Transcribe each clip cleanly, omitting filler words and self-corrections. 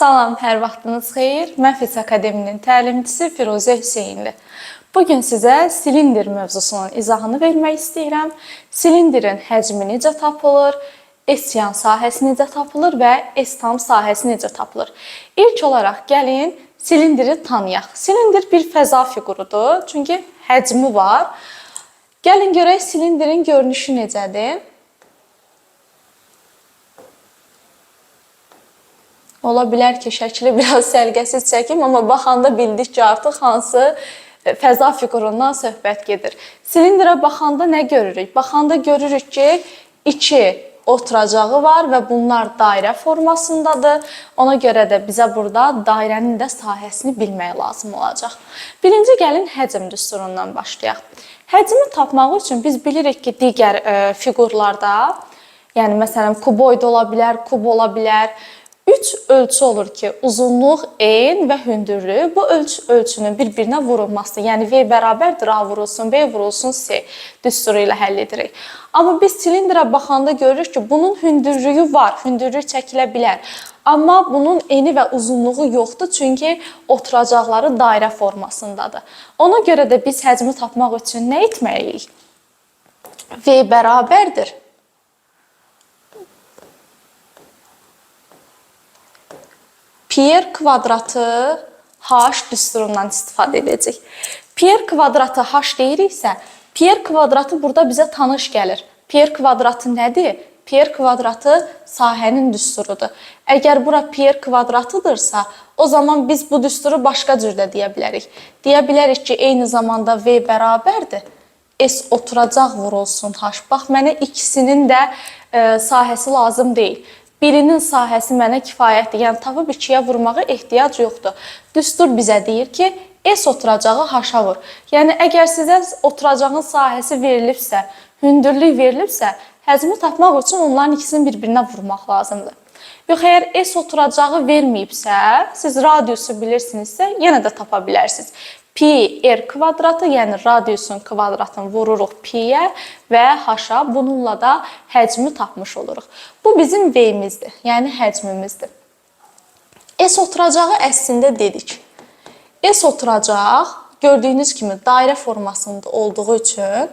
Salam, hər vaxtınız xeyir. Mən Fiz Akademinin təlimçisi Firuzə Hüseynli. Bu gün sizə silindir mövzusunun izahını vermək istəyirəm. Silindirin həcmi necə tapılır, S yan sahəsi necə tapılır və S tam sahəsi necə tapılır? İlk olaraq gəlin silindiri tanıyaq. Silindir bir fəza fiqurudur, çünki həcmi var. Gəlin görək silindirin görünüşü necədir? Ola bilər ki, şəkli biraz səliqəsiz çəkim, amma baxanda bildik ki, artıq hansı fəza fiqurundan söhbət gedir. Silindirə baxanda nə görürük? Baxanda görürük ki, iki oturacağı var və bunlar dairə formasındadır. Ona görə də bizə burada dairənin də sahəsini bilmək lazım olacaq. Birinci gəlin həcm düsturundan başlayaq. Həcmi tapmaq üçün biz bilirik ki, digər fiqurlarda, yəni məsələn kuboid ola bilər, kub ola bilər, 3 ölçü olur ki, uzunluq, en və hündürlük. Bu ölçünün bir-birinə vurulması, yəni V bərabərdir A vurulsun, B vurulsun C düsturu ilə həll edirik. Amma biz silindirə baxanda görürük ki, bunun hündürlüyü var, hündürlük çəkilə bilər. Amma bunun eni və uzunluğu yoxdur, çünki oturacaqları dairə formasındadır. Ona görə də biz həcmi tapmaq üçün nə etməliyik? V bərabərdir pi r kvadratı h düsturundan istifadə edəcək. Pi r kvadratı h deyiriksə, pi r kvadratı burada bizə tanış gəlir. Pi r kvadratı nədir? Pi r kvadratı sahənin düsturudur. Əgər bura pi r kvadratıdırsa, o zaman biz bu düsturu başqa cür də deyə bilərik. Deyə bilərik ki, eyni zamanda V bərabərdir S oturacaq vurulsun H. Bax, mənə ikisinin də sahəsi lazım deyil. Birinin sahəsi mənə kifayətdir. Yəni, tapıb 2-yə vurmağa ehtiyac yoxdur. Düstur bizə deyir ki, S oturacağı H-a vur. Yəni, əgər sizə oturacağın sahəsi verilibsə, hündürlük verilibsə, həcmi tapmaq üçün onların ikisini bir-birinə vurmaq lazımdır. Yox, əgər S oturacağı verməyibsə, siz radiusu bilirsinizsə, yenə də tapa bilərsiniz. Pi r kvadratı, yəni radiusun kvadratını vururuq pi-yə və h-a, bununla da həcmi tapmış oluruq. Bu bizim V-mizdir, yəni həcmimizdir. S oturacağı əslində dedik. S oturacaq gördüyünüz kimi dairə formasında olduğu üçün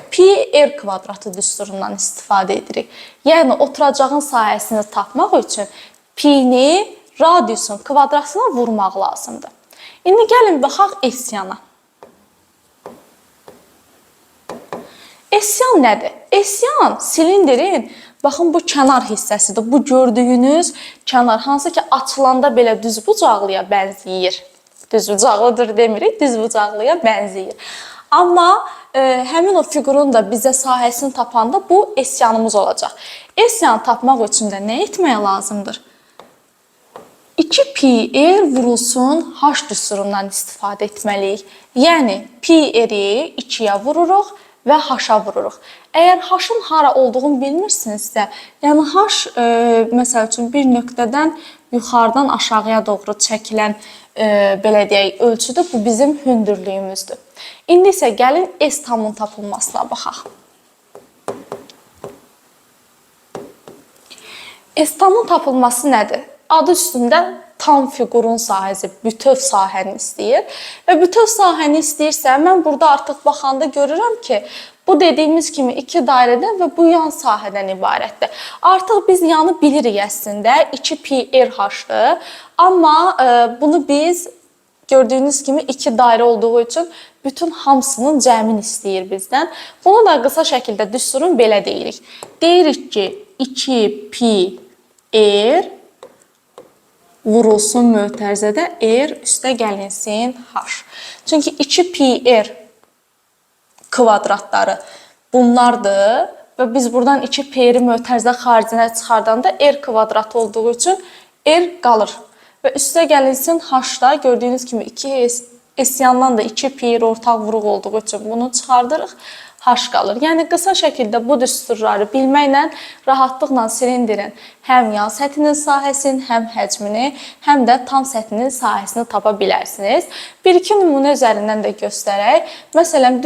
pi r kvadratı düsturundan istifadə edirik. Yəni oturacağın sahəsini tapmaq üçün pi-ni radiusun kvadratına vurmaq lazımdır. İndi gəlin baxaq S-yana. S-yan nədir? S-yan silindirin, baxın bu kənar hissəsidir. Bu gördüyünüz kənar, hansı ki açılanda belə düzbucaqlıya bənzəyir. Düzbucaqlıdır demirik, düzbucaqlıya bənzəyir. Amma həmin o fiqurun da bizə sahəsini tapanda bu S-yanımız olacaq. S-yanı tapmaq üçün də nə etmək lazımdır? 2 pi r vurulsun h düsturundan istifadə etməliyik. Yəni pi r-i 2-yə vururuq və h-a vururuq. Əgər h-ın hara olduğunu bilmirsinizsə, yəni h məsəl üçün bir nöqtədən yuxarıdan aşağıya doğru çəkilən belə deyək ölçüdür. Bu bizim hündürlüyümüzdür. İndi isə gəlin S tamın tapılmasına baxaq. S tamın tapılması nədir? Adı üstündə tam fiqurun sahəsi, bütöv sahəni istəyir. Və bütöv sahəni istəyirsə, mən burada artıq baxanda görürəm ki, bu dediyimiz kimi iki dairədən və bu yan sahədən ibarətdir. Artıq biz yanı bilirik əslində, 2 pi r h-dır. Amma bunu biz gördüyünüz kimi iki dairə olduğu üçün bütün hamısının cəmini istəyir bizdən. Bunu da qısa şəkildə düsturun belə deyirik. Deyirik ki, 2 pi r vurulsun mötərizədə r üstə gəlinsin h. Çünki 2 pi r kvadratları bunlardır və biz buradan 2 pi-ri mötərizə xaricinə çıxardanda r kvadratı olduğu üçün r qalır. Və üstə gəlinsin h-da gördüyünüz kimi 2 s yandan da 2 pi r ortaq vuruq olduğu üçün bunu çıxardırıq. H qalır. Yəni qısa şəkildə bu düsturları bilməklə rahatlıqla silindirin həm yan səthinin sahəsini, həm həcmini, həm də tam səthinin sahəsini tapa bilərsiniz. Bir-iki nümunə üzərindən də göstərək. Məsələn,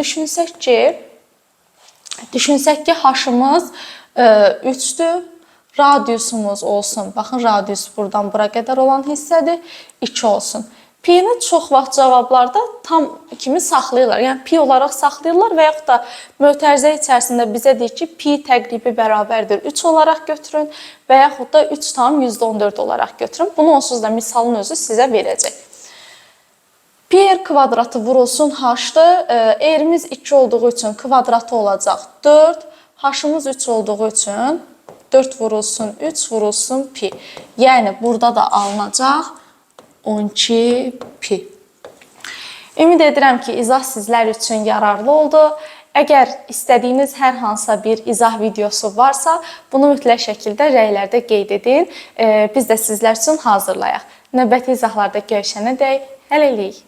düşünsək ki, h-ımız 3-dür, Radiusumuz olsun. Baxın, radius buradan bura qədər olan hissədir. 2 olsun. Pi-ni çox vaxt cavablarda tam kimi saxlayırlar. Yəni pi olaraq saxlayırlar və yaxud da mötərizə içərisində bizə deyir ki, pi təqribi bərabərdir 3 olaraq götürün və yaxud da 3,14 olaraq götürün. Bunu onsuz da misalın özü sizə verəcək. Pi r kvadratı vurulsun h-dır. R-imiz 2 olduğu üçün kvadratı olacaq 4. H-ımız 3 olduğu üçün 4 vurulsun 3 vurulsun pi. Yəni burada da alınacaq 12 pi. Ümid edirəm ki, izah sizlər üçün yararlı oldu. Əgər istədiyiniz hər hansısa bir izah videosu varsa, bunu mütləq şəkildə rəylərdə qeyd edin. Biz də sizlər üçün hazırlayaq. Növbəti izahlarda görüşənədək hələlik.